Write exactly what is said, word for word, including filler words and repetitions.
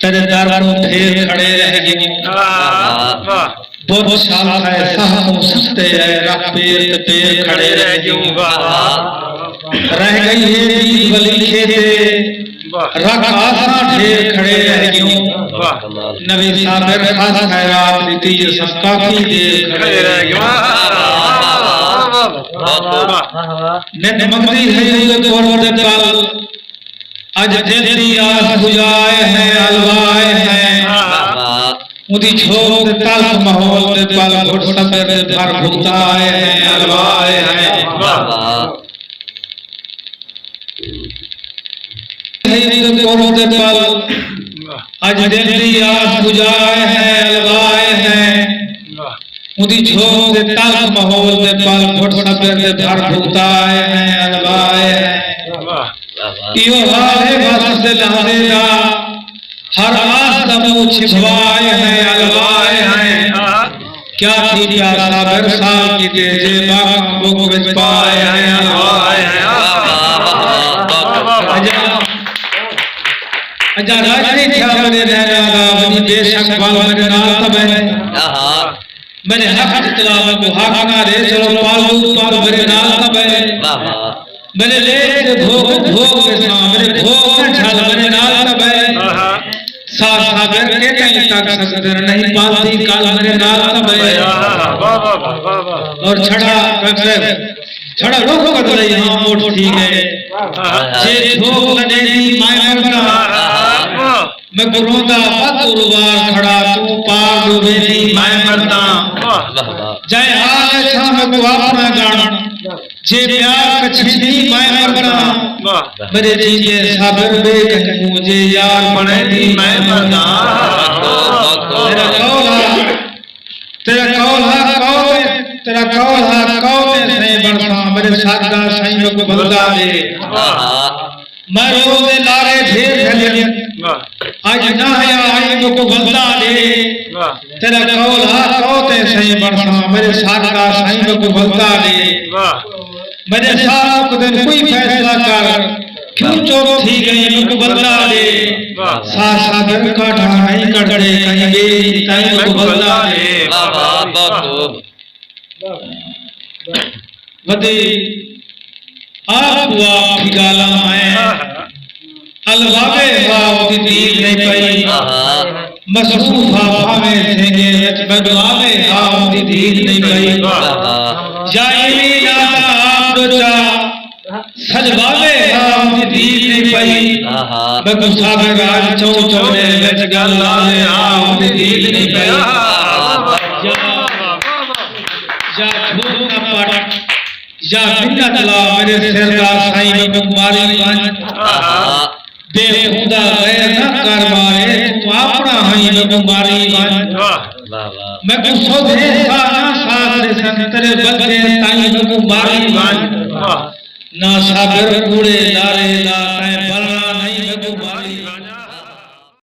تیݙے در کوں پھیر کھڑے رہ ڳیوں۔ واہ، واہ۔ بت شاخ ہے ساہ کوں ستے ہے، رکھ پیر تے پیر کھڑے رہ ڳیوں۔ واہ، واہ۔ رہ ڳئی ہے دید ولی کھیتے، واہ۔ رکھ آساں ڈھیر کھڑے رہ ڳیوں۔ واہ۔ نبی صابر خاص خیرات ݙتی، اساں کافی دیر کھڑے رہ ڳیوں۔ واہ، واہ، واہ، واہ، واہ۔ نت منگدی ہے اودے قرب دے پل، اڄ دل دی آس بجھائے ہیں، الوائے ہیں۔ واہ۔ اوندی جھوک تے تلخ ماحول دے پل، گھٹ صبر دے بھر بھگتائے ہیں، الوائے ہیں۔ واہ۔ ہے اودے قرب دے پل، اڄ دل دی آس بجھائے ہیں، الوائے ہیں۔ واہ۔ اوندی جھوک تے تلخ ماحول دے پل، گھٹ صبر دے بھر بھگتائے ہیں، الوائے ہیں۔ واہ۔ واہ، واہ۔ ایہو حال ہے وصف دے لحظے دا، ہر آس دا منہ چھپوائے ہیں، الوائے ہیں۔ کیا تھی پیا صابر سال کیتے، جے باغاں بک وچ پائے ہیں، الوائے ہیں۔ واہ، واہ، واہ، واہ، واہ۔ اڄاں، اڄاں رڄ نئیں تھیا میݙے نیناں دا، ونڄی بے شک ول میݙے نال تاں ٻہہ۔ آہا۔ میݙے حق دی تلاوت کوں حق نہ ݙے، چلو پالو پر میݙے نال تاں ٻہہ۔ واہ، واہ۔ میݙے لیٹ تے بھوڳ بھوڳ ویساں، میݙے بھوڳ نہ جھل میݙے نال تاں ٻہہ۔ آہا۔ ساہ صابر کے تئیں تک سڳدن، نئیں پالدی کل میݙے نال تاں ٻہہ۔ آہا، واہ، واہ، واہ، واہ، واہ۔ اور چھڑا ڈاکٹر صاحب، چھڑا رخ بدلئی ہاں مٹھ تھی ڳئے۔ آہا۔ جے جھوک نہ ݙیندی میں مرداں۔ آہا۔ میکوں روندا وت اروار کھڑا، توں پار ݙوہیندی میں مرداں۔ واہ، واہ۔ جئیں حال اچھا میکوں اپݨا ڄاݨ، جے پیار پچھیندی میں مرداں۔ واہ۔ میݙے جیندے صابر ٻئے کہیں کوں جے یار بݨیندی میں مرداں۔ تیݙا قول ہا، تیݙا قول ہا قوت، تیݙا قول ہا قوت سئیں بݨساں، میݙے سر دا سئیں میکوں بلدا ݙے۔ واہ۔ میں روز دے لارے ڈھیر گھلیے۔ واہ۔ اڄ نہ آیا آئی میکوں بلدا ݙے۔ واہ۔ تیݙا قول ہا قوت سئیں بݨساں، میݙے سر دا سئیں میکوں بلدا ݙے۔ واہ۔ میݙے ساہ مکدن کوئی فیصلہ کر، کیوں چپ تھی ڳئیں میکوں بلدا ݙے۔ واہ۔ ساہ صابر کاٹھا نئیں کݙدے، کہیں ٻئے دی تئیں میکوں بلدا ݙے۔ واہ، واہ، بہت خوب۔ ودی آپ آپ ٹھکالا میں۔ الواوے ہا اوندی دید نئیں پئی۔ آہا۔ مصروف ہا بھاویں سینگے وچ، بدواوے ہا اوندی دید نئیں پئی۔ آہا۔ یا ایویں نہ تاں آپ ݙوچا، سجواوے ہا اوندی دید نئیں پئی۔ آہا۔ میکوں صابر اڄ چوں چوݙے وچ ڳل آوے ہا اوندی دید نئیں پئی۔ آہا۔ یا، یا جھوک نہ پٹ، یا منت لا میݙے سر دا سئیں میکوں ماری ونڄ۔ آہا۔ بے خدا غیر نہ کر مارے، توں اپݨا ہئیں میکوں ماری ونڄ۔ واہ۔ واہ، واہ۔ میکوں سودھے ساہ نہ ساتھ ݙیسن، تیݙے بلدے تئیں میکوں ماری ونڄ۔ واہ۔ نہ صابر کوڑے لارے لا تئیں